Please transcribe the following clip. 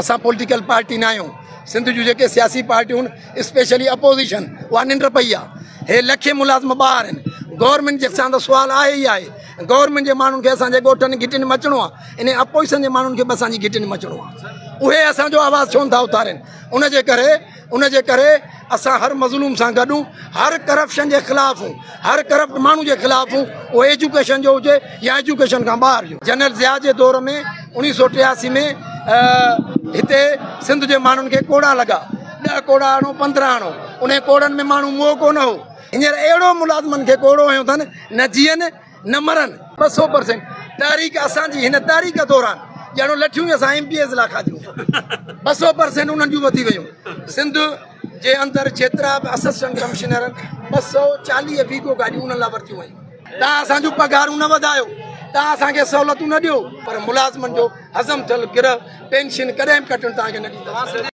اسان political party نه آهيون، سنڌ جون جيڪي سياسي پارٽيون آهن اسپيشلي اپوزيشن اها ننڊ پئي آهي، هي لکين ملازم ٻاهر آهن، گورنمينٽ جي سان ته سوال آهي ئي آهي، گورنمينٽ جي ماڻهن کي اسان جي ڳوٺن گهٽين ۾ اچڻو آهي، انهي اپوزيشن جي ماڻهن کي به اسان جي گهٽين ۾ اچڻو آهي، اهي اسان جو آواز ڇو نٿا اٿارين، ان جي ڪري ان جي ڪري اسان هر مظلوم سان گڏ هون، هر ڪرپشن جي خلاف هون، هر ڪرپٽ ماڻهو جي خلاف هون، اهو ايجوڪيشن جو هجي يا ايجوڪيشن کان ٻاهر جو. جنرل ضياء جي دور ۾ 1983 ۾ هتي سنڌ جي ماڻهن کي ڪوڙا لڳا، ڏهه ڪوڙا هڻو 15 هڻو، انهي ڪوڙن ۾ ماڻهو موئو ڪونه هو، هينئر اهڙو ملازمن کي ڪوڙو هنيو اٿن نه جيئن نه مرن. 200 پرسينٽ تحريڪ اسان جي هن تحريڪ دوران ڄڻو لٺيون ئي اسان ايم پي ايز لاء کاڌيون 200 پرسينٽ انهن جون وڌي ويون. سنڌ جي اندر جيترا به اسسٽنٽ ڪمشنر آهن 240 ويگو گاڏيون انهن لاء ورتيون ويون. توهان اسان جون پگهارون نه وڌايو، توهان اسان کي سهولتون نه ڏيو پر ملازمن جو هضم ٿيل گرهه پينشن ڪڏهن به ڪٽڻ توهان کي نه ڏينداسين.